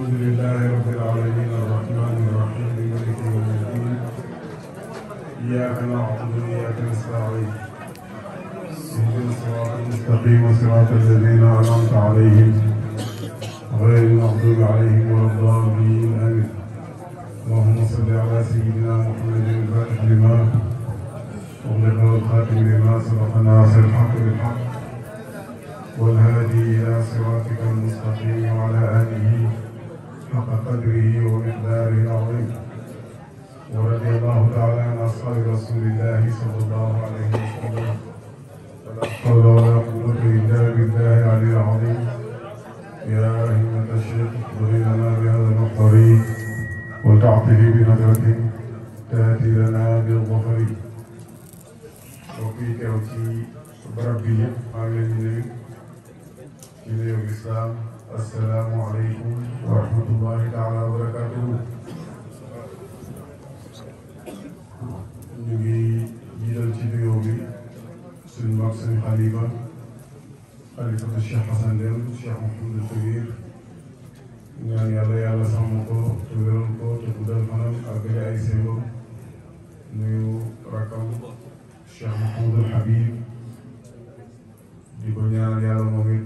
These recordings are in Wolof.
الحمد لله رب العالمين الرحمن الرحيم مالك يوم الدين إياك نعبد وإياك نستعين اهدنا الصراط المستقيم صراط الذين أنعمت عليهم غير المغضوب عليهم ولا الضالين آمين اللهم صل على سيدنا محمد الفاتح لما أغلق والخاتم لما سبق ناصر الحق بالحق والهادي إلى صراطك المستقيم وعلى آله حق قدره ومقداره العظيم ورضي الله تعالى عن أصحاب رسول الله صلى الله عليه وسلم ولا حول ولا قوة إلا بالله العلي العظيم يا همة الشيخ اقضي لنا بهذا المحضر وتعطه بنظرة تأتي لنا بالظفر وفيك وفي بربي آمين إلى الإسلام السلام عليكم ورحمة الله تعالى وبركاته. نبي جيل الجبيوبي سلمك سن خليفة الشيخ حسن ديم الشيخ محمد الكبير ñaan yàlla yàlla sàmm ko te wéral ko te guddal fanam ak ay sémbam nuyu rakam Cheikh Mouhamadul Habib di ko ñaanal yàlla moom it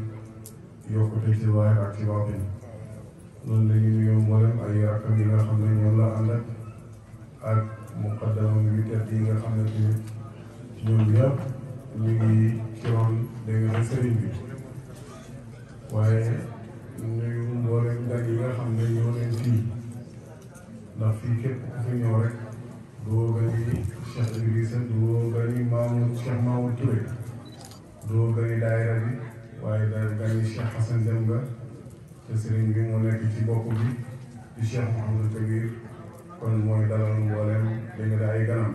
yokkute ci waay ak ci baatin noonu la ñuy nuyoo mboolem ay rakam yi nga xam ne ñoom la ànd ak muqaddamam yu tedd yi nga xam ne tamit ñoom ñëpp ñu ngi ci ron dégg nga sëriñ bi waaye nuyu mboolem gan yi nga xam ne ñoo leen fii ndax fii képp ku fi ñëw rek doo gani Cheikh Idrissa doo gani Cheikh Mamoud Touré doo gani daayira bi waaye daal gani Cheikh Hassan Deme nga te sëriñ bi moo nekk ci bopp bi di Cheikh Mouhamadou Kabir kon mooy dalal mboolem dégg nga ay ganam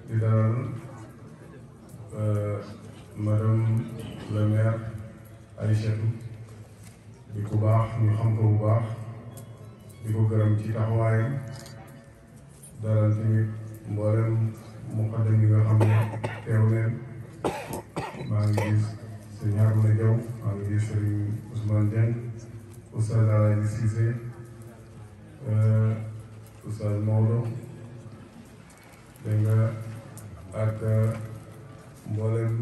di dalal madame le maire Aïchatou di ko baax ñu xam ko bu baax di ko gërëm ci taxawaayam dalal tamit mboolem muqaddam yi nga xam ne teew neen maa ngi gis sëñ Harouna Diaw maa ngi gis sëñ Ousmane Dieng Oustaz Alaji Cissé Oustaz Maodo dégg nga ak mboolem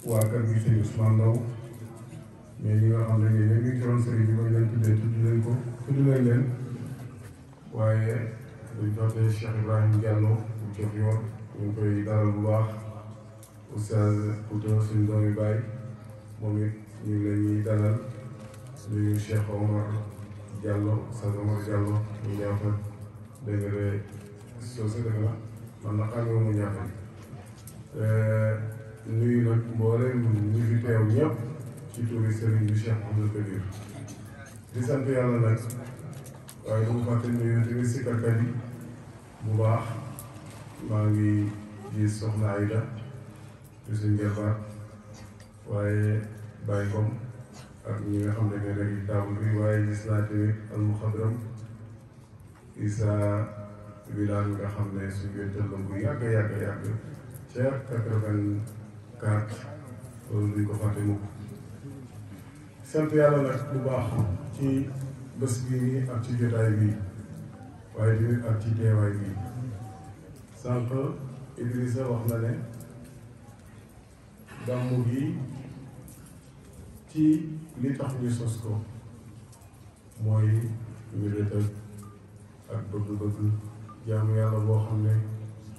waa kër gi sëñ Ousmane Ndaw mais ñi nga xam ne nii ñoom ñu ngi ci doon sëriñ bi ba ñu leen tuddee tudd leen waaye buñ dootee Cheikh Ibrahima Diallo bu jox yoon ñu ngi koy dalal bu baax Oustaz Kouta suñu doomi baay moom it ñu ngi leen ñuy dalal nuyu Cheikh Omar Diallo Oustaz Omar Diallo mu ñaafal dégg nga de sosé dëgg la man na xam nga mu ñaafal nuyu nag mboolem ñu fi teew ñëpp ci turi sëriñ bi Cheikh Mouhamadou Kabir di sant yàlla nag waaye du ma fàtte nuyu tamit sikkarkat yi bu baax maa ngi gis soxna Aïda di suñ jarbaat waaye bàyyi kom ak ñi nga xam ne ñoo nekk ci table bi waaye gis naa tamit al muxadram Issa Wilane nga xam ne suñ wéntal la bu yàgg ca 84 loolu duñ ko fàtte mukk sant yàlla nag bu baax ci bés bii ak ci jotaay bi waaye tamit ak ci teewaay bi sànq Idrissa wax na ne gàmmu gi ci li tax ñu sos ko mooy ñu dëtal ak bëgg-bëgg jaamu yàlla boo xam ne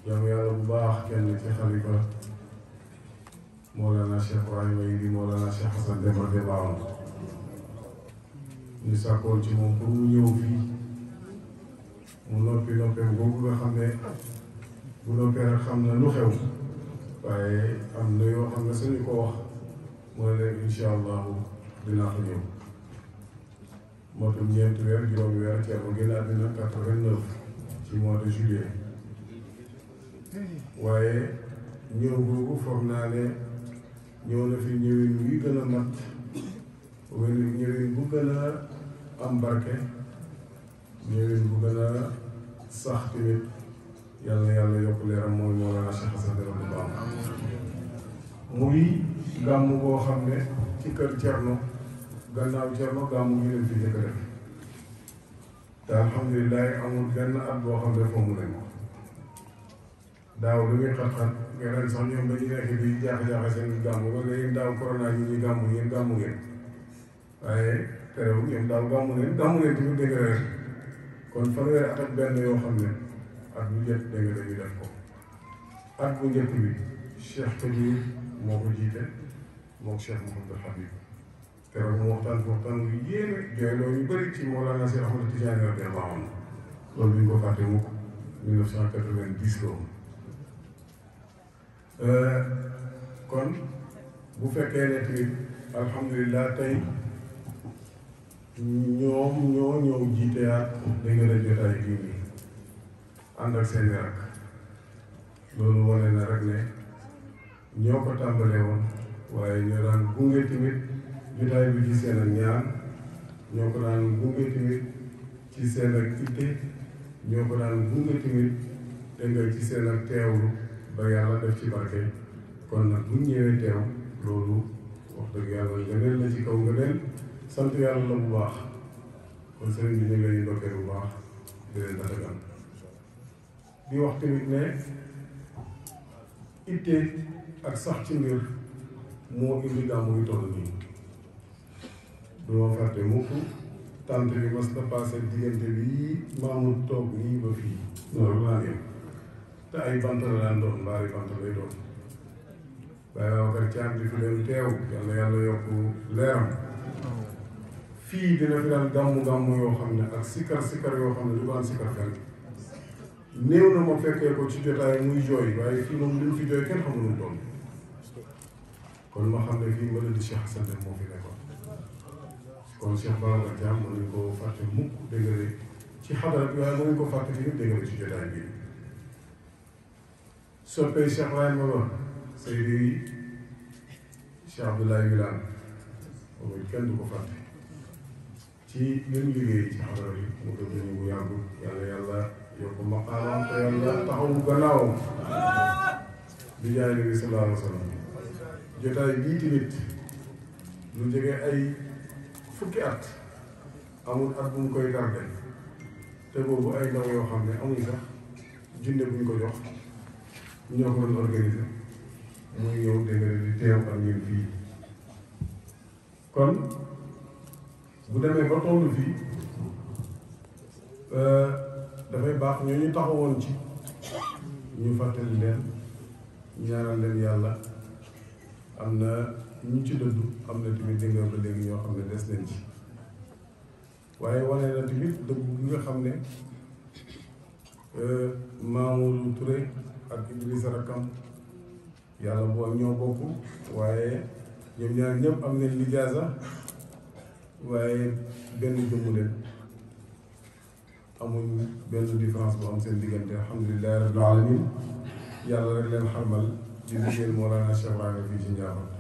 jaamu yàlla bu baax kenn ci xalifa Mawlana Cheikh Ibrahima yi di Mawlana Cheikh Hassan Deme radiyallahu anhu ñu sàkkoon ci moom pour mu ñëw fii mu noppeem boobu nga xam ne bu noppee rek xam na lu xew waaye am na yoo xam ne suñu ko wax mooy leen incha allahu dinaa fa ñëw moo tam ñeenti weer juróomi weer Thierno génn àddina 89 ci mois de juillet waaye ñëw boobu foog naa ne ñëw na fi ñëwin wi gën a mat ñëwin bu gën a am barke ñëwin bu gën a sax tamit yàlla yokk leeram mooy Mawlana Cheikh Hassan Deme radiyallahu anhu muy gàmmu boo xam ne ci kër Thierno gannaaw Thierno gàmmu ñu leen fi njëkk a def te alhamdulilah amul benn at boo xam ne foofu nañ ko daaw lu muy xat-xat nga ren sax ñoom dañuy nekk di jaaxe-jaaxe seen gàmmu ba nga yéen daaw corona yi ñuy gàmmu ngeen waaye terewul ñoom daaw gàmmu ngeen tamit dégg nga ren kon fanweeri at ak benn yoo xam ne at bu njëkk dégg nga dañuy def ko at bu njëkk bi Cheikh Kabir moo ko jiite moom Cheikh Mouhamadou Habib keroog mu waxtaan bu yéeme jooyloo ñu bëri ci Mawlana Cheikh Ahmad Tidiane radiyallahu anhu loolu bi ñu ko fàtte mukk 1990 loolu kon bu fekkee ne tamit alhamdulilah tey ñoom ñoo ñëw jiiteyaat da nga def jotaay bii nii ànd ak seen rak loolu wane na rek ne ñoo ko tàmbalee woon waaye ñoo daan gunge tamit jotaay bi ci seen ak ñaan ñoo ko daan gunge tamit ci seen ak itte ñoo ko daan gunge tamit dégg nga ci seen ak teewlu ba yàlla def ci barke kon nag bu ñëwee teew loolu wax dëgg yàlla ngëneel la ci kaw ngëneel sant yàlla la bu baax kon sëriñ bi ñu ngi leen ndokkee bu baax di leen tatagal di wax tamit ne itte ak sax ci mbir moo indi gàmmu gi toll nii du ma fàtte mukk tànt bi mas na passé diggante bi maamu toog nii ba fii loolu laa yem te ay bant la daan doon mbaari bant lay doon Baye Babacar Thiam di fi leen teew yàlla yàlla yokk leeram fii dina fi daan gàmmu yoo xam ne ak sikar yoo xam ne du ko daan sikar fenn néew na ma fekkee ko ci jotaay muy jooy waaye fii moom li mu fi jooy kenn xamul nu mu toll kon ma xam ne fii mbala di Cheikh Hassan moo fi nekkoon kon Cheikh Babacar Thiam mën nañu ko fàtte mukk déggale ci xadara bi waaye mën nañu ko fàtte fi déggale ci jotaay bi soppee Cheikh Baye Mawone Seydi yi Cheikh Abdoulaye Wilane moom it kenn du ko fàtte ci leen liggéey ci xadara bi mu dëgg ñu bu yàggu yàlla yokk maqaamam te yàlla taxawu gannaawam bi jaay nabi sallallahu alayhi wa sallam jotaay bii tamit lu jege ay fukki at amul at bu mu koy tardé te boobu ay ndaw yoo xam ne amuñ sax junne buñ ko jox ñoo ko doon organisé muy ñëw dégg nga di teew ak ñun fii kon bu demee ba toll fii dafay baax ñoo ñu taxawoon ci ñu fàttali leen ñaanal leen yàlla am na ñu ci dëddu am na tamit dégg nga ba léegi ñoo xam ne des nañ ci waaye wane na tamit dëgg bi nga xam ne Mamoudou Touré ak Idrissa Rakam yàlla boo ñoo bokk waaye ñoom ñaar ñëpp am nañ lijaasa waaye benn jëmm leen amuñ benn différence bu am seen diggante alhamdulilahi rabbil alamin yàlla rek leen xarmal di liggéeyal Mawlana Cheikh Ibrahima fii ci Ndiakhate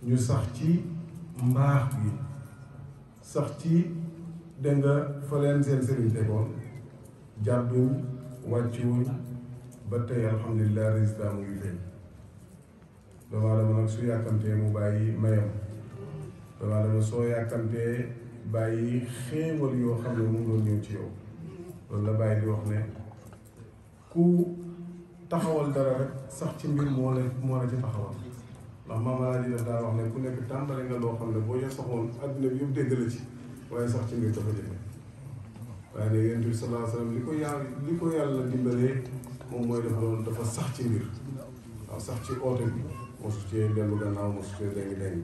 ñu sax ci mbaax gi sax ci dégg nga fa leen seen sëriñ tegoon jàdduñ wàccuwuñ ba tey alhamdulilah résultat mu ngi feeñ doomu aadama nag su yàkkamtee mu bàyyi mayam doomu aadama soo yàkkamtee bàyyi xéewal yoo xam ne mu ngi doon ñëw ci yow loolu la bàyyi di wax ne ku taxawal dara rek sax ci mbir moo la ci taxawal ndax maam Alaaji daf daa wax ne ku nekk tàmbali nga loo xam ne boo ca saxoon adduna bi yëpp dégg la ci waaye sax ci mbir dafa jafe waaye ne Yonent bi sallallahu alayhi wa sallam li ko yàlla dimbalee moom mooy dafa doon dafa sax ci mbir waaw sax ci oote bi mosu cee dellu gannaaw mosu cee dengi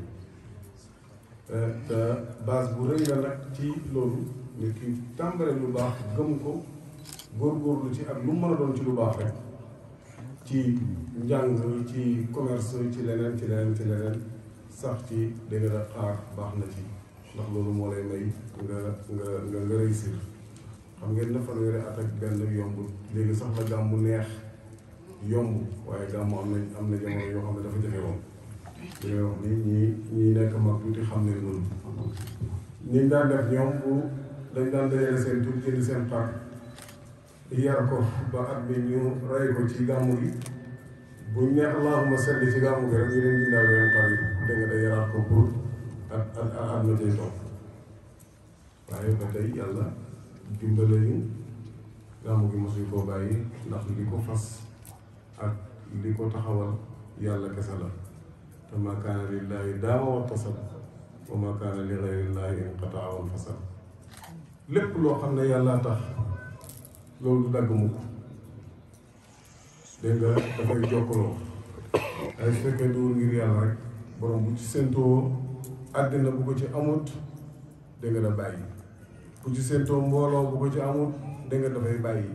te base bu rëy la nag ci loolu nit ki tàmbale lu baax gëm ko góorgóorlu ci ak lu mën a doon ci lu baax rek ci njàng ci commerce ci leneen sax ci dégg nga xaar baax na ci ndax loolu moo lay may nga réussir xam ngeen ne fanweeri at ak benn yombul léegi sax la gàmmu neex yomb waaye gàmmu am na jamono yoo xam ne dafa jafe woon li ngay wax ni ñi nekk mag tuuti xam ne loolu niñ daan def ñoom bu dañ daan dajale seen tur jënd seen xar yar ko ba at bi ñu rey ko ci gàmmu gi buñ ne allahumma salli ci gàmmu gi rek ñu leen dindaal leen xar yi dégg nga day yaraat ko pour at ma cay toog waaye ba tey yàlla dimbale ñu gàmmu gi mosuñ koo bàyyi ndax li ko fas ak li ko taxawal yàlla kese la te ma kaana lillaahi daama wattasal wa ma kaana li gayrillaahi inqataa wal fasal lépp loo xam ne yàlla tax loolu du dagg mukk dégg nga dafay jokkaloo ay su fekkee duwul ngir yàlla rek borom bu ci séentoo àddina bu ko ci amut dégg nga da bàyyi bu ci séentoo mbooloo bu ko ci amut dégg nga dafay bàyyi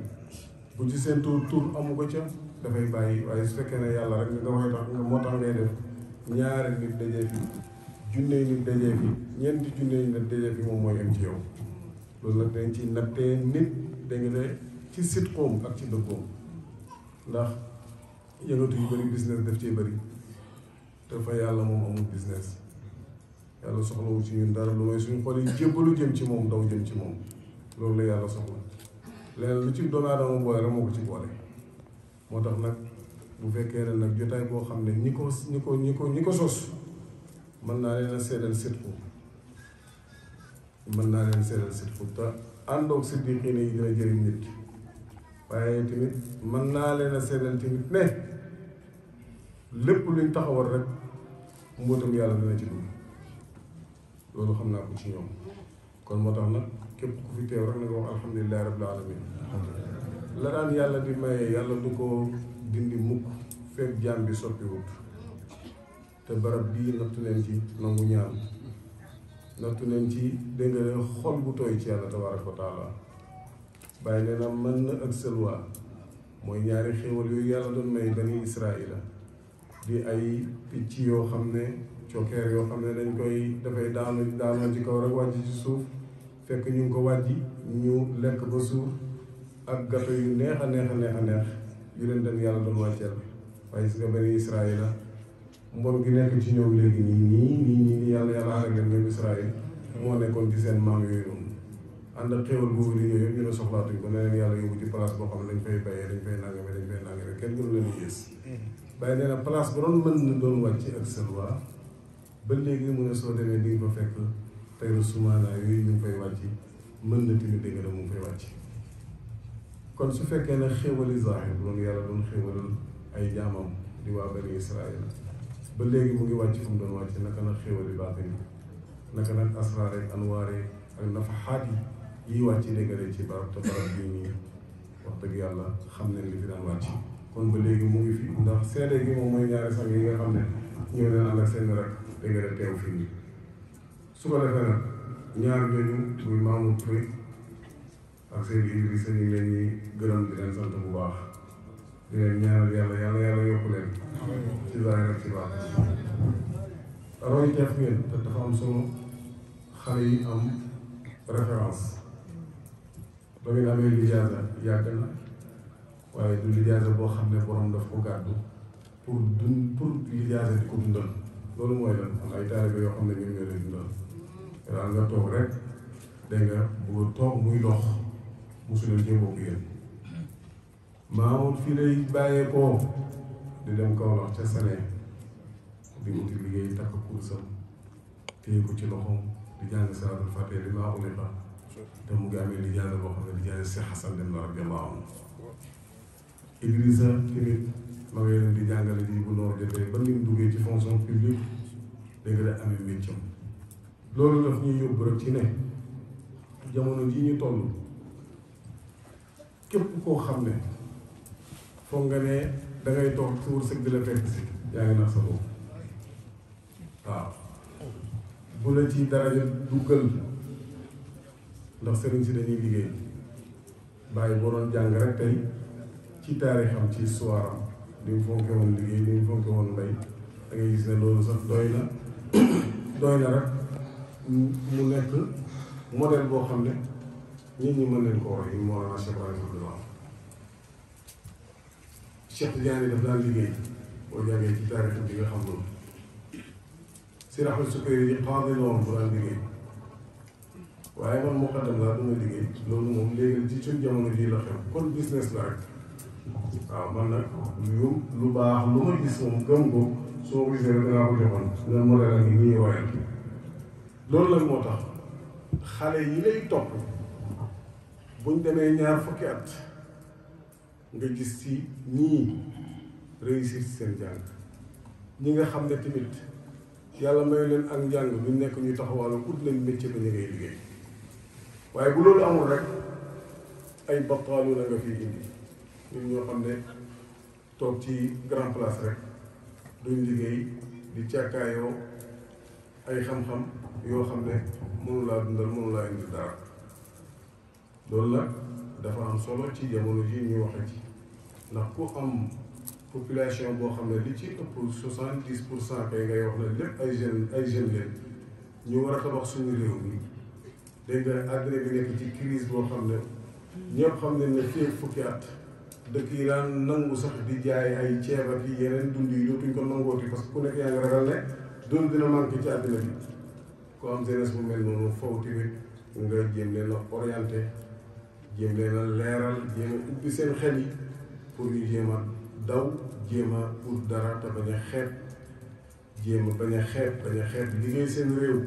bu ci séentoo tur amu ko ca dafay bàyyi waaye su fekkee ne yàlla rek nga koy tax nga moo tax ngay def ñaari nit dajee fi junney nit dajee fi ñeenti junney nit dajee fi moom mooy am ci yow loolu nag dañ ci nattee nit dégg nga de ci sitqoom ak ci dëggoom ndax yëngatu yu bëri business def cee bëri te fa yàlla moom amul business yàlla soxlawul ci ñun dara lu may suñu xol yi jébbalu jëm ci moom daw jëm ci moom loolu la yàlla soxla leneen lu ci doomu aadama boole rek moo ko ci boole moo tax nag bu fekkee ne nag jotaay boo xam ne ñi ko sos mën naa leen a seedal sitku te àndoog siddiqiin yi dina jëriñ nit waaye tamit mën naa leen a seedal tamit ne lépp luñ taxawal rek mbootam yàlla dina ci dugg loolu xam naa ko ci ñoom kon moo tax nag képp ku fi teew rek na nga wax alhamdulillahi rabbil alamin la daan yàlla di maye yàlla du ko dindi mukk fekk jaam bi soppiwut te barab bii nattu leen ci nangu ñaan nattu leen ci dégg nga xol bu tooy ci yàlla tabaaraka wa taala bàyyi nee na mën na ak sëlwaa mooy ñaari xéewal yooyu yàlla doon may bani israila di ay picc yoo xam ne cokkeer yoo xam ne dañ koy dafay daanoo ci kaw rek wàcc ci suuf fekk ñu ngi ko wàjji ñu lekk ba suur ak gato yu neex a neex yu leen dem yàlla doon wàcceel waaye si nga bani israila mbon gi nekk ci ñoom léegi nii yàlla xaaral leen ñoom Israël moo nekkoon ci seen maam yooyu noonu ànd ak xéwal boobu di ñëw yëpp ñu ne soxlaatuñ ko ne leen yàlla yóbbu ci place boo xam ne dañ fay bayee dañ fay nangame kenn gënu leen yées bàyyi nee na place ba doon mën na doon wàcc ak sëlwa ba léegi mu ne soo demee di nga fa fekk tey la sumaanaa yooyu ñu ngi fay wàcc mën na tamit dégg na mu ngi fay wàcc kon su fekkee ne xéwali zaahir loolu yàlla doon xéwalal ay jaamam di waa bani Israël ba léegi mu ngi wàcc fu mu doon wàcc naka nag xéwali baatin naka nag asraar ak anwaar ak nafaxaat yi wàcc dégg ci barab te barab bii nii wax dëgg yàlla xam nañ li fi daan wàcc kon ba léegi mu ngi fi ndax seede gi moom mooy ñaari sang yi nga xam ne ñëw leen ànd ak seen rek dégg teew fii su ko defee nag ñaar ñooñu muy Mamour Touré ak seen Idrissa ñu ngi leen ñuy gërëm di leen sant bu baax di leen ñaanal yàlla yokku leen ci zaahir ak ci baax roy teef ngeen te dafa am solo xale yi am référence ba ngeen amee lijaasa yàgg na waaye du lijaasa boo xam ne borom daf ko gàddu pour lijaasa di ko dundal loolu mooy lan am ay taalibe yoo xam ne ñoom ñoo lay dundal daal nga toog rek dégg nga bu toog muy dox mosu leen cee bokk yéen Mamour fii lay bàyyeekoo di dem Kaolack ca Sane di uti liggéey takk kursam téye ko ci loxoom di jàng salaatul fatiha li maa uliqa te mu ngi amee lijaasa boo xam ne lijaasa si Xasan dem na radiyallaahu anhu Idrissa tamit ma ngi leen di jàngale di bu noor jotee ba ni mu duggee ci fonction publique dégg nga amee métier loolu daf ñuy yóbbu rek ci ne jamono ji ñu toll képp koo xam ne foog nga ne dangay toog ci wërsëg di la fekk si yaa ngi nax sa bopp waaw bu la ci daraja duggal ndax sëriñ si dañuy liggéey bàyyi boo doon jàng rek tey ci taarixam ci histoire am ni mu fonke woon liggéey ni mu fonke woon mbay da ngay gis ne loolu sax doy na rek mu nekk modèle boo xam ne nit ñi mën nañ ko wax yi moo la Cheikh Ibrahima Cheikh Tidiane daf daan liggéey boo jàngee ci taarixam bi nga xam loolu si raxal sukkari yi xaadi la woon bu daan liggéey waaye man muqaddam laa duma liggéey loolu moom léegi ci suñ jamono jii la xew kon business la rek waaw man nag lu baax lu ma gis moom gëm ko soo ko gisee rek danaa ko joxoon nga modèle a ngi nii woyal loolu nag moo tax xale yi lay topp buñ demee ñaar fukki at nga gis ci ñii réussir ci seen jàng ñi nga xam ne tamit yàlla may leen ak njàng duñ nekk ñu taxawaalu ut leen métier ba ñu ngay liggéey waaye bu loolu amul rek ay battaalu la nga fi indi ñun ñoo xam ne toog ci grand place rek duñ liggéey di càkkaayoo ay xam-xam yoo xam ne mënu laa dundal mënu laa indi dara loolu nag dafa am solo ci jamono ji ñu waxe ci ndax ku am population boo xam ne li ci ëpp 70% kay ngay wax ne lépp ay jeunes leen ñu war a tabax suñu réew mi dégg nga àddina bi nekk ci crise boo xam ne ñëpp xam nañ ne fii ak fukki at dëkk yi daan nangu sax di jaay ay ceeb ak yeneen dund yi dootuñ ko nangooti parce que ku nekk yaa ngi ragal ne dund dina manqué ci àddina bi ku am jeunesse bu mel noonu foofu tamit nga jéem leen a orienté jéem leen a leeral jéem a ubbi seen xel yi pour ñu jéem a daw jéem a pour dara te bañ a xeeb jéem a bañ a xeeb liggéey seen réew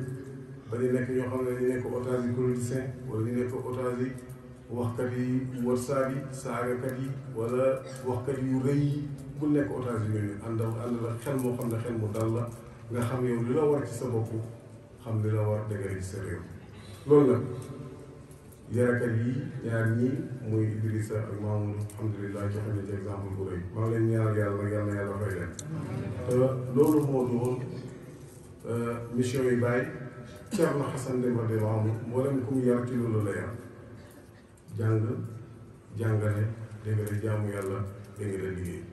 bañ a nekk ñoo xam ne ñu nekk otage yi politicien wala ñu nekk otage yi waxkat yi whatsapp yi saagakat yi wala waxkat yu rëy yi bu nekk otage yi ñooñu ànd la xel moo xam ne xel mu dal la nga xam yow li la war ci sa bopp xam li la war dëgëre ci sa réew loolu nag yarakat yi ñaar ñii muy Idrissa ak Mamoudou alhamdulilah joxe na ci exemple bu rëy maa ngi leen ñaanal yàlla nag yàlla na yàlla fay leen te loolu moo doon mission yi bàyyi Thierno Hassane Dème radiyallahu anhu moo leen ku mu yar ci loolu la yar jàng jàngale dégg nga jaamu yàlla dégg nga liggéey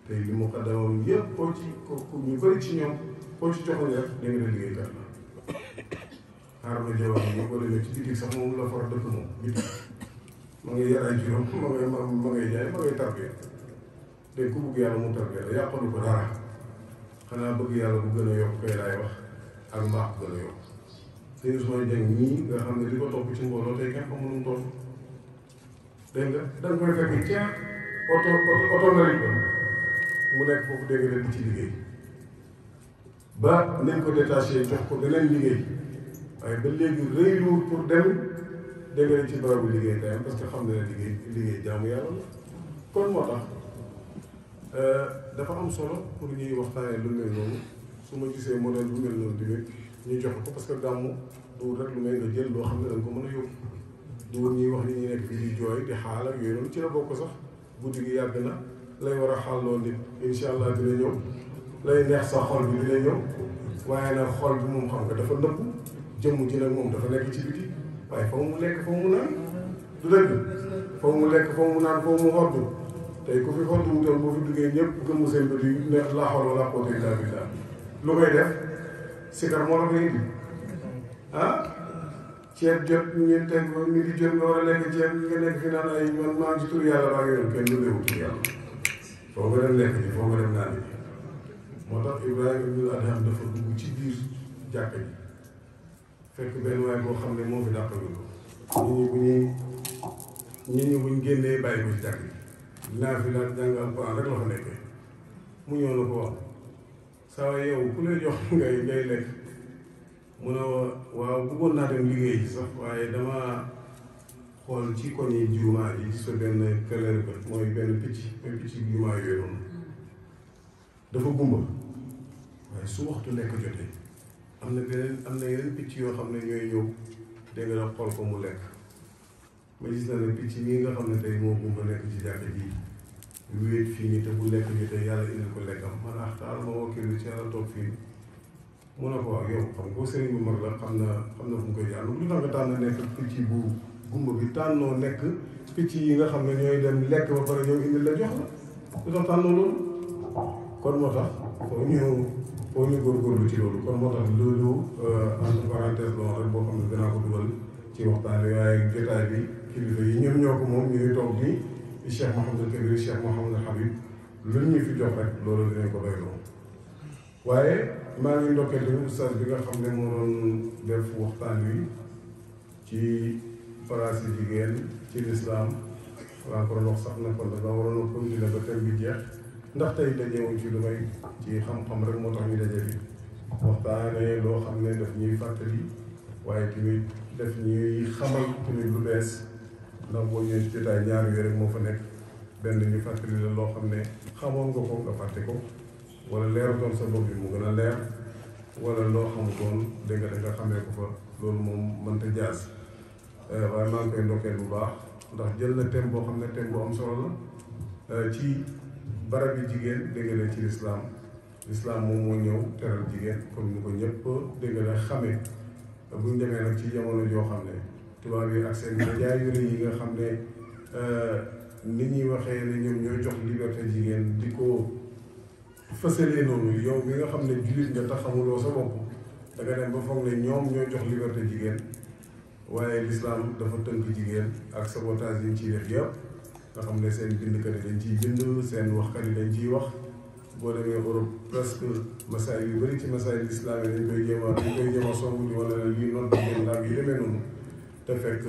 te li mu xaddamam yëpp koo ci ko ñu bëri ci ñoom koo ci joxoon rek dégg nga liggéeykat la xaaral ma jaww ji boo demee ci bitig sax moom la far dëkk moom bitig ma ngay yar ay juróom ma ngay jaay ma ngay tarbiya te ku bëgg yàlla mu tarbiya la yàqalu ko dara xanaa bëgg yàlla bu gën a yokk kay laay wax ak mbaax bu gën a yokk sëñ Ousmane Dieng ñii nga xam ne li ko topp ci mbooloo tey kenn xamul nu mu toll dégg nga da nga koy fekk ca oto ngarit ba mu nekk foofu dégg nga di ci liggéey ba nañ ko détaché jox ko beneen liggéey waaye ba léegi rëyluwul pour dem dégg nga ci barabu liggéey kayam parce que xam na ne liggéey jaamu yàlla la kon moo tax dafa am solo pour ñuy waxtaanee lu mel noonu su ma gisee modèle bu mel noonu tamit ñu jox ko parce que gàmmu du rek lu may nga jël loo xam ne danga ko mën a yóbbu du ñuy wax ni ñuy nekk fii di jooy di xaal ak yooyu noonu ci la bokk sax guddi gi yàgg na lay war a xàlloo nit incha allah dina ñëw lay neex sa xol bi dina ñëw waaye nag xol bi moom xam nga dafa nëpp jëmm ji nag moom dafa nekk ci biti waaye foofu mu lekk foofu mu naan du dëgg foofu mu lekk foofu mu naan foofu mu xoddu tey ku fi xoddu wutal boo fi duggee ñëpp gëmmu seen bët yi ne laa hawla wala quwwata illa billah lu koy def sikar moo la koy indi ah ceeb jot ñu teg mi di jot nga war a lekk ceeb nga nekk fi naan ay man maa ngi ci tur yàlla baa ngi yoon kenn du léewu tur yàlla foo nga dem lekk ji foo nga dem naan ji moo tax Ibrahima ibn Adham dafa dugg ci biir jàkka ji fekk benn waay boo xam ne moo fi dàq ñu nit ñi buñ génnee bàyyi ko ci jàkk ji dinaa fi daal jàng alquran rek la fa nekkee mu ñëw na ko wax saa yow ku lay jox ngay lekk mu ne waaw bëggoon naa dem liggéey sax waaye dama xool ci koñ yi jumaa ji sa benn këleer bët mooy benn picc jumaa yooyu noonu dafa gumba waaye su waxtu lekk jotee am na yeneen picc yoo xam ne ñooy ñëw dégg nga xool ko mu lekk ma gis na ne picc mii nga xam ne tey moo gumba nekk ci jàkka ji wéet fii nii te bu lekk jotee yàlla indil ko lekkam man taal ma wakkilu ci yàlla toog fii mu ne ko waaw yow xam nga sëriñ bu mag la xam na fu mu koy jaar lu tax nga tànn nekk picc bu gumba bi tànnoo nekk picc yi nga xam ne ñooy dem lekk ba pare ñëw indil la jox la lu tax tànnoo loolu kon moo tax foo ñu góorgóorlu ci loolu kon moo tax loolu entre parenthèse bon rek boo xam ne danaa ko dugal ci waxtaan wi waaye jotaay bi kilifa yi ñun ñoo ko moom ñu ngi toog nii Cheikh Mouhamadou Kabir Cheikh Mouhamadou Habib lu ñu fi jox rek loolu dinañ ko doyloo waaye maa ngi ndokkeel tamit oustaz bi nga xam ne moo doon def waxtaan wi ci place yi jigéen ci lislaam waa ko doon wax sax na kon da nga waroon a continuer ba thème bi jeex ndax tey dajewuñ ci lu may ci xam-xam rek moo tax ñu daje fi waxtaanee loo xam ne daf ñuy fàttali waaye tamit daf ñuy xamal tamit lu bees ndax boo ñëwee ci jotaay ñaar yooyu rek moo fa nekk benn ñu fàttali la loo xam ne xamoon nga ko nga fàtte ko wala leeratoon sa bopp bi mu gën a leer wala loo xamutoon dégg nga nga xamee ko fa loolu moom mënta jaas waaye maa ngi koy ndokkeel bu baax ndax jël na thème boo xam ne thème bu am solo la ci barab yi jigéen dégg nga ci lislaam moom moo ñëw teral jigéen comme ni ko ñëpp dégg nga xamee buñ demee nag ci jamono joo xam ne tubaab yi ak seen média yu rëy yi nga xam ne nit ñuy waxee ne ñoom ñooy jox liberté jigéen di ko fësalee noonu yow mi nga xam ne jullit nga tax xamuloo sa bopp da nga dem ba foog ne ñoom ñooy jox liberté jigéen waaye l'islam dafa tënk jigéen ak sabotage yi ñu ciy def yëpp nga xam ne seen bindkat yi dañ ciy bind seen waxkat yi dañ ciy wax boo demee Europe presque masaay yu bëri ci masaay l'islam yi dañ koy jéem a songu di wala lii noonu jigéen ndax yi demee noonu te fekk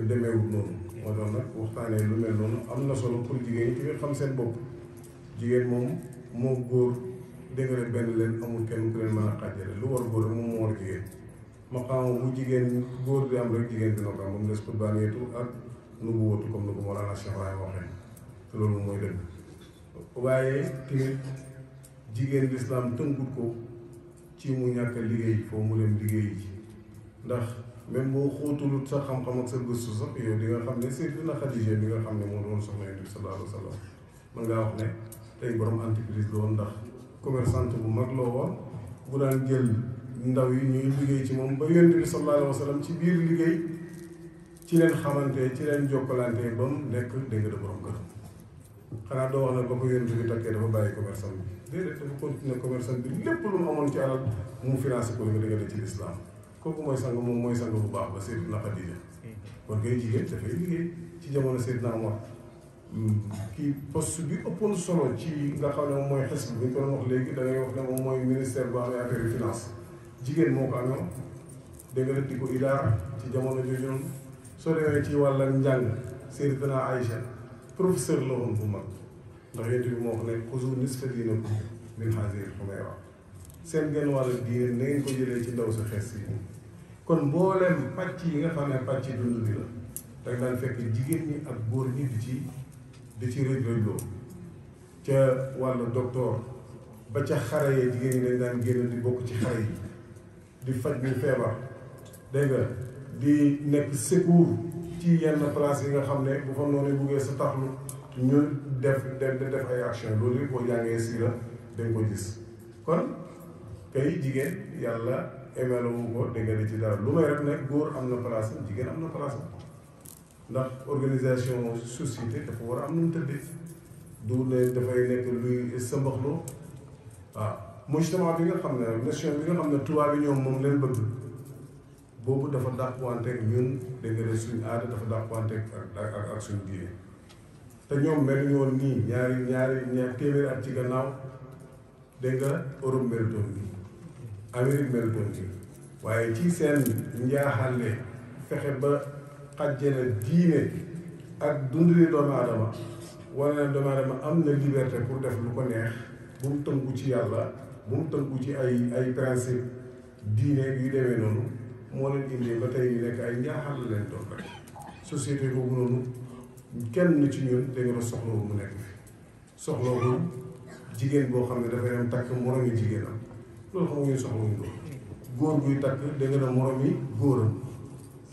demeewul noonu moo tax nag waxtaanee lu mel noonu am na solo pour jigéen ñi tamit xam seen bopp jigéen moom moo góor dégg nga benn leen amul kenn ku leen mën a xàjjale lu war góor rek moom moo war jigéen maqaama bu jigéen góor di am rek jigéen dina ko am moom des ko bànneetu ak nu bu wóotu comme ni ko Mawlana Cheikh Ibrahima waxee te loolu mooy dëgg waaye tamit jigéen lislaam tënkut ko ci mu ñàkk a liggéey foofu mu dem liggéey ji ndax même boo xóotulut sa xam-xam ak sa gëstu sax yow di nga xam ne Sayyidina Xadija bi nga xam ne moo doon soxna Yonent bi sallallahu alayhi wa sallam mën ngaa wax ne tey borom entreprise la woon ndax commerçante bu mag la woon bu daan jël ndaw yi ñuy liggéey ci moom ba Yonent bi sallallahu alayhi wa sallam ci biir liggéey ci leen xamante ci leen jokkalante ba mu nekk dégg nga borom kër xanaa doo wax ne ba ko Yonent bi takkee dafa bàyyi commerçant bi déedéet dafa continuer commerçant bi lépp lu mu amoon ci alal mu financé ko li nga dégg ci lislaam kooku mooy sang moom mooy sang bu baax ba Sayyidina Xadija kon kay jigéen dafay liggéey ci jamono Seydina Omar kii poste bi ëppoon solo ci nga xam ne moom mooy xes bi ñu ko doon wax léegi da ngay wax ne moom mooy ministère bu amee affaire yu finance jigéen moo ko amoon dégg nga di ko idaara ci jamono jooju noonu soo demee ci wàllu njàng Sayyidatuna Aïcha professeur la woon bu mag ndax yéen bi moo wax ne xuzu nisfa diinakum min haazihil humayra seen genn wàllu diine na ngeen ko jëlee ci ndaw sa xees yi kon mbooleem pàcc yi nga xam ne pàcc dund bi la da nga daan fekk jigéen ñi ak góor ñi di ci rëj-rëjloo ca wàllu docteur ba ca xare yee jigéen ñi dañ daan génn di bokk ci xare yi di faj ñu feebar dégg nga di nekk secours ci yenn place yi nga xam ne bu fa noonu buggee sa taxlu ñu def ay action loolu yëpp boo jàngee siira dañ ko gis kon kay jigéen yàlla emelowu ko dégg nga ci dara lu may rek nag góor am na place am jigéen am na place am ndax organisation société dafa war a am nu mu tëddee du ne dafay nekk luy sëmbaxloo waaw mujtama bi nga xam ne nation bi nga xam ne tubaab yi ñoom moom leen bëgg boobu dafa dàqwanteeg ñun dégg nga suñu aada dafa dàqwanteeg ak suñu diine te ñoom mel ñu woon nii ñaari téeméeri at ci gannaaw dégg nga Europe melutoon nii Amérique melutoon nii waaye ci seen njaaxale fexe ba xàjjale diine ak dundali doomu aadama wala ne doomu aadama am na liberté pour def lu ko neex bu mu tënku ci yàlla bu mu tënku ci ay principe diine yu demee noonu moo leen indi ba tey ñu nekk ay njaaxal la leen doon rek société boobu noonu kenn ci ñun da nga doon soxlawul mu nekk fi soxlawul jigéen boo xam ne dafay dem takk moromi jigéenam loolu xam nga ñu soxlawuñ ko góor guy takk da nga doon moromi góoram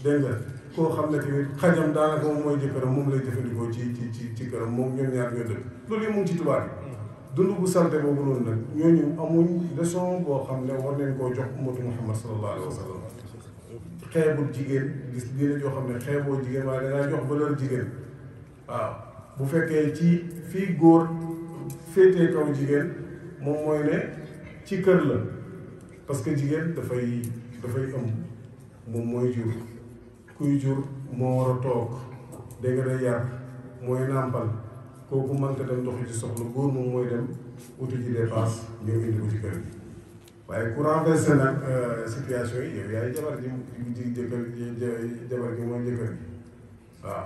dégg nga koo xam ne tamit xajam daanaka moom mooy jëkkëram moom lay jëfandikoo ci këram moom ñoom ñaar ñoo dëkk loolu yëpp mu ngi ci tubaab yi dund bu salte boobu noonu nag ñooñu amuñ leçon boo xam ne war nañ koo jox ummatu Muhammad sallallahu alayhi wa sallam xeebul jigéen gis diine joo xam ne xeeboo jigéen waaye dangaa jox valeur jigéen waaw bu fekkee ci fii góor féetee kaw jigéen moom mooy ne ci kër la parce que jigéen dafay ëmb moom mooy jur kuy jur moo war a toog dégg nga day yar mooy nàmpal kooku mënta dem doxi ci soxla góor moom mooy dem uti ci dépense ñëw indi ko ci kër gi waaye ku renversé nag situation yi yow yaay jabar ji jabar ji mooy jëkkër gi waaw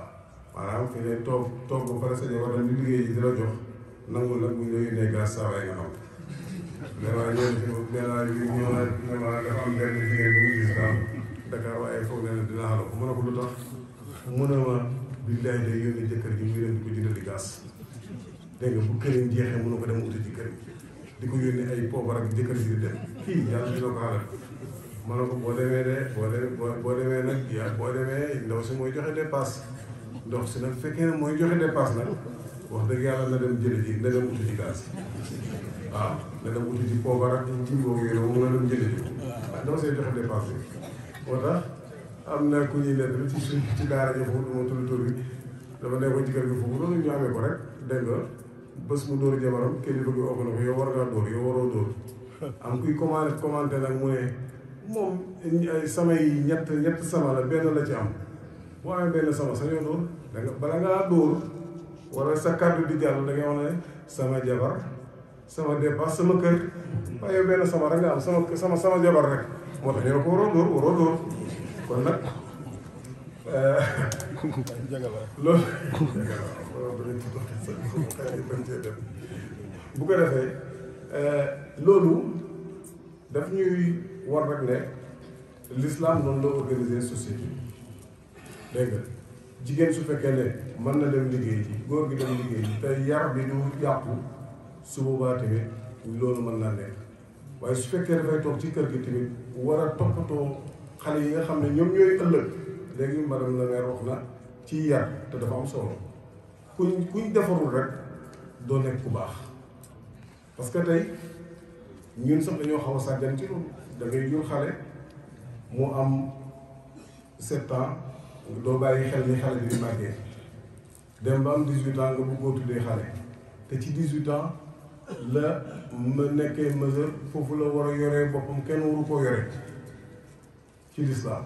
maanaam fi ne toog ba pare sa jabar dem di liggéey ji di la jox nangul nag bu ñu la yónnee gaz saa waay nga xam vraiment ñëw na dafa am benn jigéen bu ñu gis daal Dakar waaye foog ne dina xala ko mu ne ko lu tax mu ne ma billaay day yónnee jëkkër ji muy dem di ko jëndali gaz dégg nga bu këriñ jeexee mënu ko dem uti ci këriñ di ko yónnee ay poobar ak jëkkër ji di dem kii yàlla dina ko xaaral ma ne ko boo demee de boo demee nag yaa boo demee ndaw si mooy joxe dépasse ndox si nag fekkee ne mooy joxe dépasse nag wax dëgg yàlla na dem jëli ji na dem uti ci gaz waaw na dem uti ci poobar ak ci boobu yooyu mu nga dem jëli ji waaw ndaw see joxe dépasse bi moo tax am na ku ñuy nekk ci suñ ci daara ji foofu du ma tudd tur bi dama nekkoon ci kër gi foofu loolu ñu amee ko rek dégg nga bés mu dóor jabaram kenn bëgg ëpp na ko yow war ngaa dóor yow waroo dóor am kuy commenté nag mu ne moom samay ñett sama la benn la ci am boo amee benn sama sa ñoo dóor da nga bala ngaa dóor wala sa kàddu di jàll da ngay wax ne sama jabar sama dépasse sama kër waaye benn sama rek nga am sama jabar rek moo tax ñu ne ko waroo dóor kon nag loolu bu ko defee loolu daf ñuy war rek ne l'islam noonu la organiser société dégg nga jigéen su fekkee ne mën na dem liggéey ji góor gi dem liggéey ji te yar bi du yàqu su boobaa tamit loolu mën naa nekk waaye su fekkee dafay toog ci kër gi tamit war a toppatoo xale yi nga xam ne ñoom ñooy ëllëg léegi madame la maire wax na ci yar te dafa am solo kuñ defarul rek doo nekk ku baax parce que tey ñun sax dañoo xaw a sàggan ci loolu da ngay jur xale mu am 7 ans doo bàyyi xel ni xale bi di màggee dem ba am 18 ans nga bëggoo tuddee xale te ci 18 ans la ma nekkee mesure foofu la war a yoree boppam kenn waru koo yore ci lislaam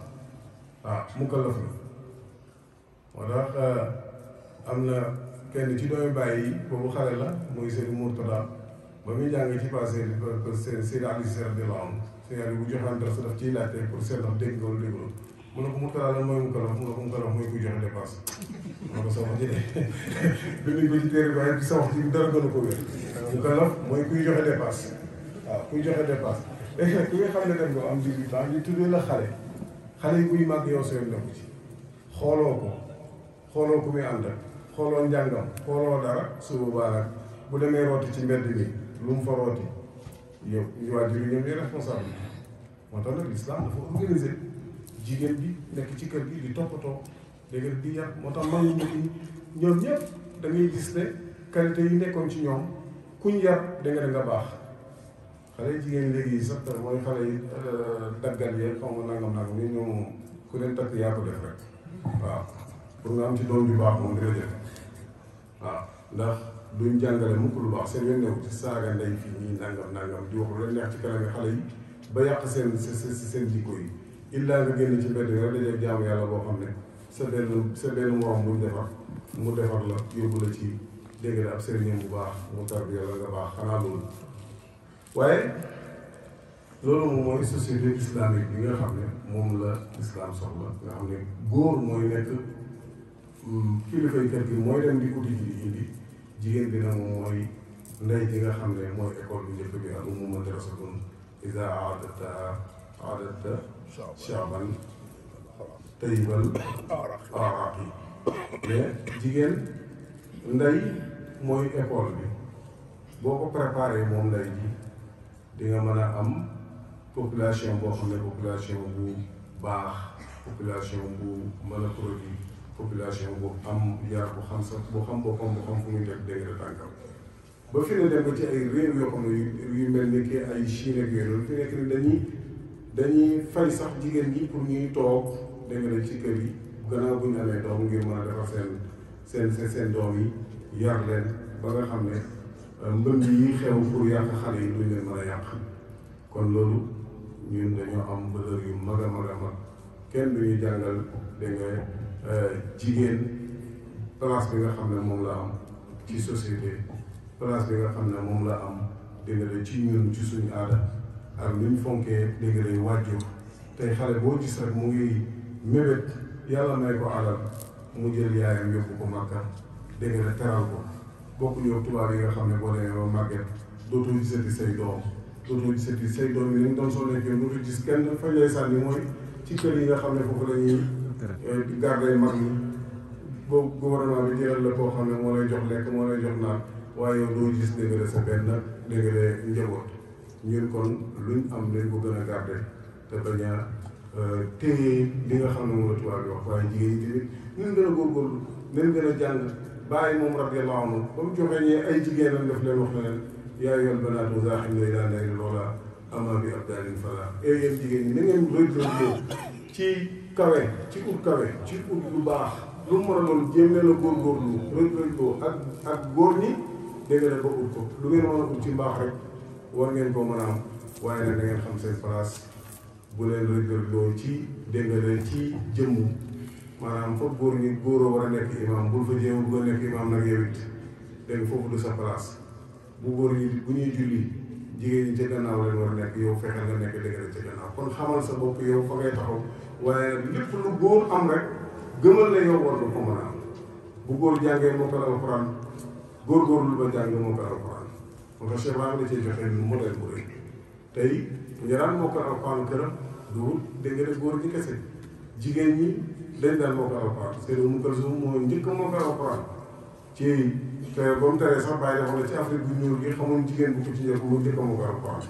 waaw mukallaf la moo tax am na kenn ci doomi bàyyi yi boobu xale la muy Serigne Mourtada ba muy jàng ci passé Seydi Ali Cissé radiyallahu anhu Seydi Ali bu joxaan dara sa daf ciy laajte pour seet ndax dégg nga wala dégguloo mu ne ko Mourtada lan mooy mukallaf mu ne ko mukallaf mooy kuy joxe dépense mu ne ko soo ko jëlee binduñ ko ci téere bi waaye bi sa wax ci dara gën a ko wér mukallaf mooy kuy joxe dépense waaw kuy joxe dépense léegi nag ki nga xam ne dem nga am 18 ans ñu tuddee la xale yi buy màgg yow seen nekku ci xooloo ku muy ànd ak xooloo njàngam xooloo dara su boobaa nag bu demee rooti ci mbedd mi lu mu fa rooti yow waajur yi ñoom ñooy responsable moo tax nag l'islam dafa organisé jigéen bi nekk ci kër gi di toppatoo dégg nga di yar moo tax mag ñi ñoom ñëpp da ngay gis ne qualité yi nekkoon ci ñoom kuñ yar da nga baax xale yi jigéen léegi sax mooy xale yi daggal yee xaw ma nangam ni ñoom ku leen takk yaa ko def rek waaw pour nga am ci doom ju baax moom dina jafe waaw ndax duñ jàngale mukk lu baax seen yoon new ci saaga ndey fii ñii nangam di wax lu leen neex ci kanam xale yi ba yàq seen jikko yi illaa nga génn ci mbedd rek dajee jaamu yàlla boo xam ne sa benn morom buñ defar mu defar la yóbbu la ci dégg nga ab sëriñam bu baax mu tarbiya la nga baax xanaa loolu waaye loolu moom mooy société islamique bi nga xam ne moom la islam soxla nga xam ne góor mooy nekk kilifay kër gi mooy dem di uti ji di indi jigéen bi nag moom mooy ndey ji nga xam ne mooy école bu njëkk bi al ummu madrasatun iza aadatta shaaban tayyibal araqi mais jigéen ndey mooy école bi boo ko préparé moom ndey ji di nga mën a am population boo xam ne population bu baax population bu mën a produit population bu am yar bu xam sax bu xam boppam bu xam fu muy teg dégg nga tànkam ba fi ne dem ba ci ay réew yoo xam ne yu mel ni que ay Chine ak yooyu fi nekk ni dañuy fay sax jigéen ñi pour ñuy toog dégg nga ci kër yi gannaaw bu ñu amee doom ngir mën a defar seen doom yi yar leen ba nga xam ne mbënd yi xew pour yàq xale yi duñ leen mën a yàq kon loolu ñun dañoo am valeur yu mag a mag kenn du ñu jàngal dégg nga jigéen place bi nga xam ne moom la am ci société place bi nga xam ne moom la am dégg nga ci ñun ci suñu aada ak ni ñu fonkee dégg nga wàjju tey xale boo gis rek mu ngi mébét yàlla may ko alal mu jël yaayam yóbbu ko Makka dégg nga teral ko bokkuñu tubaab yi nga xam ne boo demee ba màgget dootoo gisati say doom yi ni ñu doon soo nekkee dootoo gis kenn fañ lay sànni mooy ci kër yi nga xam ne foofu la ñuy garder mag ñi boobu gouvernement bi jëral la koo xam ne moo lay jox lekk moo lay jox naan waaye yow doo gis dégg sa benn dégg njaboot ñun kon luñ am nañ ko gën a garder te bañ a téye li nga xam ne moom la tubaab bi wax waaye jigéen ñi tamit ñun gën a góorgóorlu nañ gën a jàng bàyyi moom radiyallahu anhu ba mu joxee ñee ay jigéen lañ def leen wax ne leen yaa ayyuhal banaatu zaaximna ilaa nayri loola amaa bi abdaalin falaa yéen jigéen ñi na ngeen rëdd ci kawe ci ut kawe ci ut lu baax lu mu mën a doon jéem leen a góorgóorlu rëdd ak góor ñi dégg nga ko ut ko lu ngeen mën a ut ci mbaax rek war ngeen koo mën a am waaye nag da ngeen xam seen place bu leen rëddoo ci dégg nga ci jëmm maanaam foofu góor ñi góoroo war a nekk imam bul fa jéem bu nga nekk imam nag yow it dégg nga foofu du sa place bu góor ñi bu ñuy julli jigéen ñi ca gannaaw leen war a nekk yow fexeel nga nekk dégg nga ca gannaaw kon xamal sa bopp yow fa ngay taxaw waaye nag lépp lu góor am rek gëmal la yow war nga ko mën a am bu góor jàngee mokkal alxuraan góorgóorlu ba jàng mokkal alxuraan moo tax Cheikh Ibrahima da cee joxe modèle bu rëy tey bu ñu daan mokkal alxuraan këram du dégg nga góor ñi kese jigéen ñi dañ daan mokkal alxuraan seen mu Kalsum moo njëkk a mokkal alxuraan ci te ba mu teree sax bàyyi dafa ne ci Afrique bu ñuul gi xamoon jigéen bu ko ci njëkk mu njëkk a mokkal alxuraan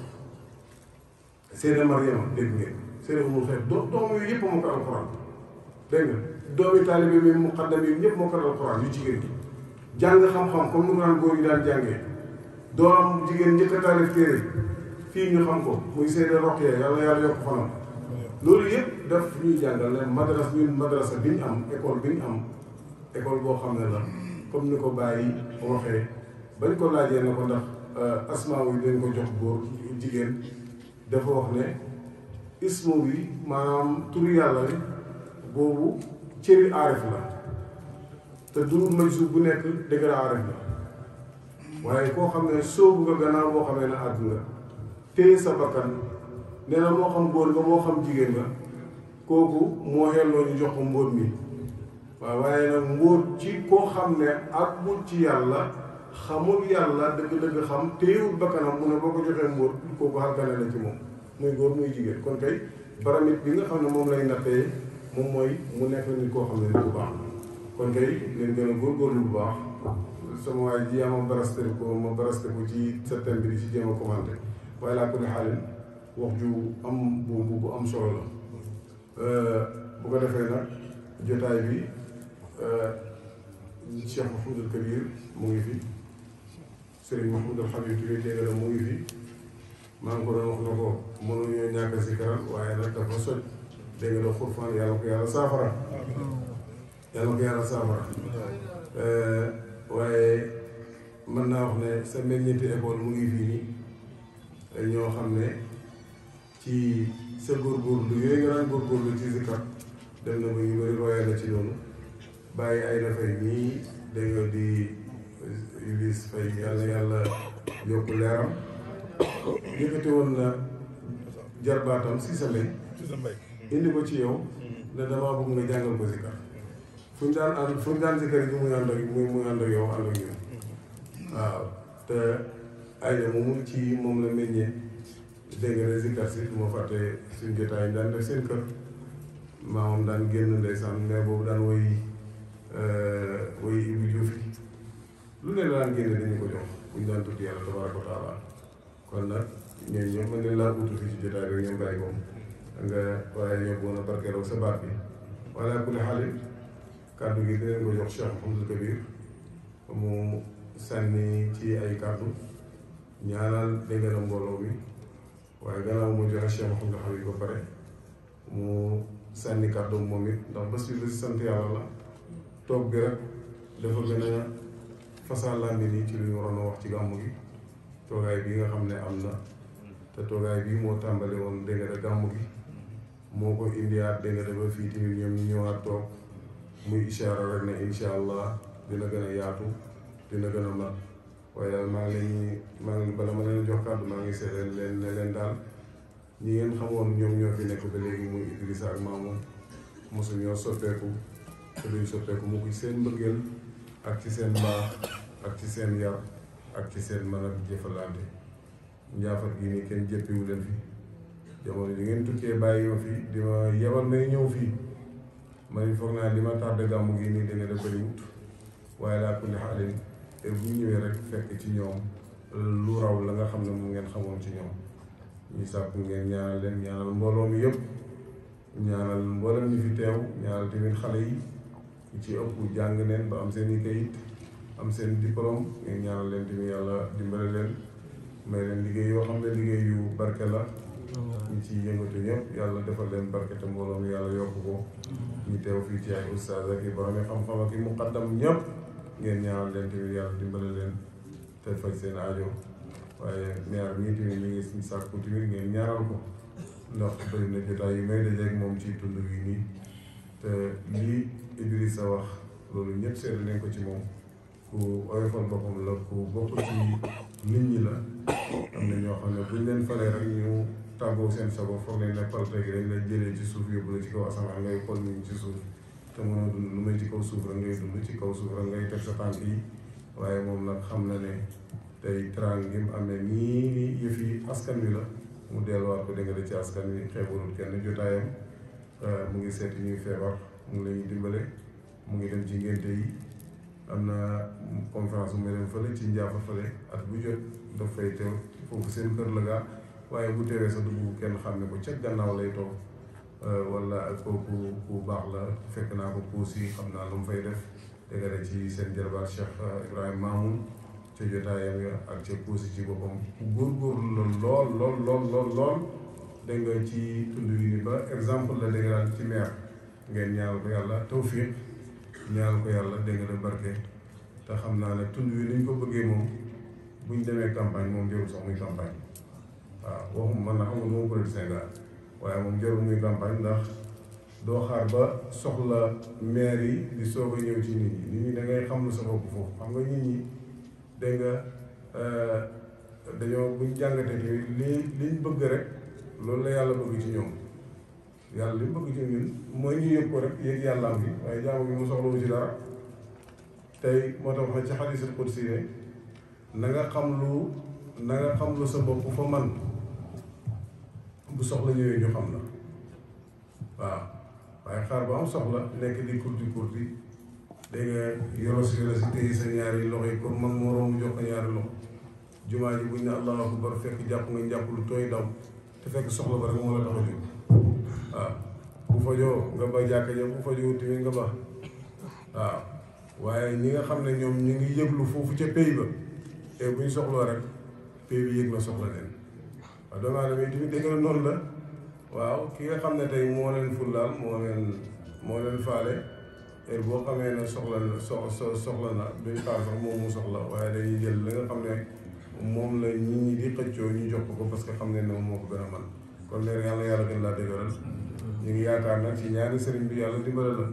seen Mariama dégg ngeen seen umul xeet doom yooyu yëpp a mokkal alxuraan dégg nga doomi taalibe mi muqaddam yi ñëpp mokkal alxuraan yu jigéen ñi jàng xam-xam comme ni mu daan góor yi daan jàngee doom jigéen njëkk a taalif téere fii ñu xam ko muy Seyda Roqee yàlla yokk fanam loolu yëpp daf ñuy jàngal ne madrasa bi ñu am école bi ñu am école boo xam ne la comme ni ko bàyyi waxee bañ ko laajee na ko ndax asmaa yi dañ ko jox góor jigéen dafa wax ne ismu bi maanaam turu yàlla bi boobu cëri aarif la te du majzuub bu nekk dëgg la aarif la waaye koo xam ne soobu nga gannaaw boo xamee ne àdduna téye sa bakkan nee na moo xam góor nga moo xam jigéen nga kooku moo xelloo ñu jox ko mbóot mi waaw waaye nag mbóot ci koo xam ne àggul ci yàlla xamul yàlla dëgg-dëgg xam téyewul bakkanam mu ne boo ko joxee mbóot kooku xalkane la ci moom muy góor muy jigéen kon kay baramit bi nga xam ne moom lay nattee moom mooy mu nekk nit koo xam ne nit bu baax kon kay leen gën a góorgóorlu bu baax sama waay ji ma baraste ko ci sa thème bi di ci jéem a commenté waaye laa ko di xaalin wax ju am bu am solo la bu ko defee nag jotaay bi Cheikh Mouhamadul Kabir mu ngi fi Serigne Mouhamadul Habib tamit dégg nga mu ngi fi maa ngi ko doon wax na ko mënuñoo ñàkk si karam waaye nag dafa soj dégg nga xurfaan yàlla ko yàlla saafara waaye mën naa wax ne sa meññeenti école mu ngi fii nii ñoo xam ne ci sa góorgóorlu yooyu nga daan góorgóorlu ci zikar dem na ba ñu bëri royee na ci loolu bàyyi ay dafay nii dégg nga di Iblis Fay yàlla yokk leeram yëkkati woon na jarbaatam si sa mbay indi ko ci yow ne damaa bëgg nga jàngal ko zikar fu ñu daan zikar yi muy ànd ak yow ànd ak ñun waaw te ay na moom ci moom la meññee dégg nga ne zikar si du ma fàtte suñ jotaay daan def seen kër maamam daan génn ndeysaan mais boobu daan woy Ibu Diouf lu ne la daan génne dañu ko jox bu ñu daan tudd yàlla tabaraka wa taala kon nag ñooñu ñëpp mën nañ laa utu fi ci jotaay rek ñoom bàyyi ko nga waaye ñoo bëggoon a barkeeloo sa baat bi wala kulli xaalis kàddu gi dinañ ko jox Cheikh Mouhamadul Kabir mu sànni ci ay kàddu ñaanal dégg na mbooloo mi waaye gannaaw mu joxe Cheikh Mouhamadul Habib ba pare mu sànni kàddu moom it ndax bés bi si sant yàlla la toog bi rek dafa gën a fasaa bi nii ci lu ñu waroon a wax ci gàmmu gi toogaay bi nga xam ne am na te toogaay bii moo tàmbale woon dégg nga gàmmu gi moo ko indiwaat dégg nga ba fii tamit ñoom ñu ñëwaat toog muy ishaara rek ne incha allah dina gën a yaatu dina gën a mat waaye daal maa ngi bala ma leen jox kàddu maa ngi seetal leen ne leen daal ñi ngeen xamoon ñoom ñoo fi nekk ba léegi muy Idrissa ak Mamoun mosu ñoo soppeeku te duñ soppeeku mu ko ci seen mbëggeel ak ci seen mbaax ak ci seen yar ak ci seen mën a jëfalante njaafat gi nii kenn jëppiwu leen fi jamono ji ngeen tukkee bàyyi ma fi di ma yebal may ñëw fii man foog naa li ma tardé gàmmu gi nii da nga def bëriwut waaye laa kulli xaalin bu ñëwee rek fekk ci ñoom lu raw la nga xam ne moom ngeen xamoon ci ñoom ñu sàkku ngeen ñaanal leen ñaanal mbooloo mi yëpp ñaanal mboolem ñi fi teew ñaanal tamit xale yi ñu ci ëpp jàng neen ba am seen i kayit am seen diplôme ngeen ñaanal leen tamit yàlla dimbale leen may leen liggéey yoo xam ne liggéey yu barke la ñu ci yëngatu ñëpp yàlla defal leen barke te mbooloo mi yàlla yokk ko ñu teew fii ci ay ustaaz ak i borom xam-xam ak i muqaddam ñëpp ngeen ñaanal leen tamit yàlla dimbale leen te faj seen aajo waaye maire mii tamit ñu ngi sàkku tamit ngeen ñaanal ko ndax bëri na jotaay yu may dajeeg moom ci tund wi nii te lii Idrissa wax loolu ñëpp seetlu nañ ko ci moom ku oyofal boppam la ku bokk ci nit ñi la am na ñoo xam ne buñ leen falee rek ñu tàggoo seen sago foog nañ ne palte gi dañ la jëlee ci suuf yóbbu la ci kaw asamaan ngay xool ñu ci suuf te mënoo dund lu may ci kaw suuf rek ngay dund ci kaw suuf rek ngay teg sa tànk yi waaye moom nag xam na ne tey trang gi mu amee nii yëf yi askan wi la mu delluwaat ko dégg nga ci askan wi xeebalul kenn jotaayam mu ngi seeti ñuy feebar mu ngi leen dimbale mu ngi dem ci ngénte yi am na conférence bu muy dem fële ci njaafa fële at bu jot daf fay teew foofu seen kër la gaa waaye bu teewee sa dugg kenn xam ne ko ca gannaaw lay toog wala kooku ku baax la fekk naa ko puus yi xam naa lu mu fay def dégg nga ci seen jarbaat Cheikh Ibrahima Mamoun ca jotaayam ya ak ca puus yi ci boppam góorgóorlu la lool dégg nga ci tund wi ni ba exemple la dégg daal ci maire ngeen ñaanal ko yàlla tawfiq ñaanal ko yàlla dégg nga barke te xam naa ne tund wi ni ñu ko bëggee moom buñ demee campagne moom jarul sax muy campagne waaw waxuma man na xam nga moom politicien ga waaye moom jarul muy campagne ndax doo xaar ba soxla maire yi di soog a ñëw ci nit ñi da ngay xam lu sa bopp foofu xam nga nit ñi dégg nga dañoo buñ jàngatee tamit liñ bëgg rek loolu la yàlla bëgg ci ñoom yàlla li bëgg ci ñun mooy ñu yëg ko rek yëg yàlla am bi waaye jaamu bi mu soxlawu ci dara tey moo tax wax ci xadiisul qudsi ne na nga xam lu sa bopp fa man bu soxla ñëwee ñu xam la waaw waaye xaar ba am soxla nekk di kurti dégg nga yoro si téye sa ñaari loxo yi pour man moroom mu jox ko ñaari loxo jumaa ji buñ ne allahu akbar fekk jàpp nga jàpp lu tooy daw te fekk soxla ba rek moo la tax a jóg waaw bu fajoo nga ba jàkka ja bu fajoo tamit nga ba waaw waaye ñi nga xam ne ñoom ñu ngi yëglu foofu ca pays ba te buñ soxloo rek pays bi yëg la soxla leen waaw doomu aadama yi tamit dégg nga noonu la waaw ki nga xam ne tey moo leen fullaal moo leen faale heure boo xamee ne soxla na duñ xaar sax moom mu soxla waaye dañuy jël la nga xam ne moom la nit ñi di xëccoo ñu jox ko parce que xam ne moom moo ko gën a man kon léegi yàlla gën laa dëgëral ñu ngi yaakaar nag ci ñaari sëriñ bi yàlla dimbale la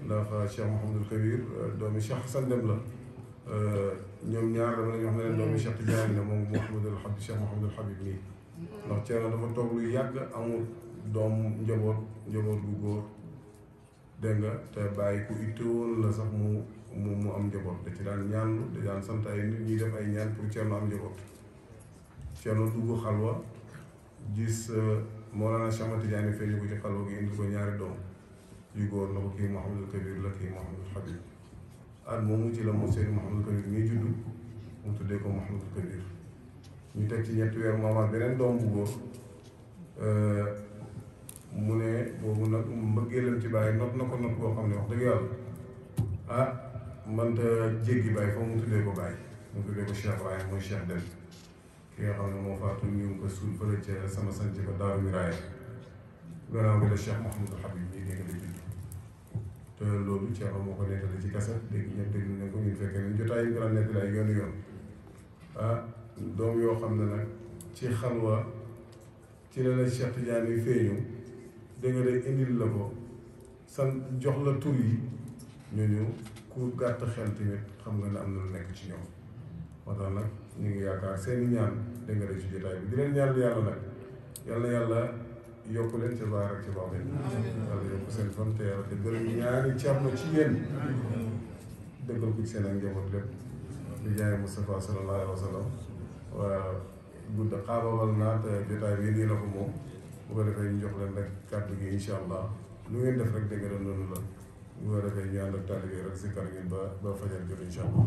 ndax Cheikh Mouhamadul Kabir doomi Cheikh Hassan Dem la ñoom ñaar dama la ñu wax ne leen doomi Cheikh Tidiane la moom Mouhamadul Habib Cheikh Mouhamadul Habib nii ndax Thierno dafa toog lu yàgg amul doom njaboot bu góor dégg nga te bàyyi ku itteewoon la sax mu am njaboot da ci daan ñaanlu da daan sant ay nit ñi def ay ñaan pour Thierno am njaboot Thierno dugg xalwa gis Mawlana Cheikh Ahmad Tidiane feeñu ko ci xalwa gi indi ko ñaari doom yu góor na ko kii Mouhamadul Kabir la kii Mouhamadul Habib at moomu ci la moom Seydou Mouhamadul Kabir muy juddu mu tuddee ko Mouhamadul Kabir ñu teg ci ñetti weer mu amaat beneen doom bu góor mu ne boobu nag mbëggeelam ci bàyyi not na ko not boo xam ne wax dëgg yàlla mënta jéggi bàyyi foofu mu tuddee ko bàyyi mu tuddee ko Cheikh waaye mooy Cheikh Dem ki nga xam ne moo faatu ñu ngi ko suul fële ca sama sanc ko Daaru Miraaya gannaaw bi la Cheikh Mouhamadul Habib ñii dégg nga judd te loolu Cheikh moo ko nettali ci kaset dégg ñëpp dégg nañ ko ñun fekkee nañ jotaay yi nga daan nettali ay yoon doom yoo xam ne nag ci xalwa ci la Cheikh Tidiane yi feeñu dégg nga day indil la ko san jox la tur yi ñooñu ku gàtt xel tamit xam nga ne am na lu nekk ci ñoom moo tax nag ñu ngi yaakaar seeni ñaan dégg nga ci jotaay bi di leen ñaan yàlla nag yàlla yokk leen ca baar ak ca baax yàlla yokk seen fan te yàlla te gërëm ñaari Thierno ci yéen dëggal ko ci seen ak njaboot lépp di jaay Moustapha sallallahu alayhi wa sallam waa gudd xaababal naa te jotaay bi nii la ko moom bu ko defee ñu jox leen rek kàddu gi incha allah lu ngeen def rek dégg nga loolu la bu ko defee ñu ànd ak taalibe rek si kar ngeen ba fajar jot incha allah.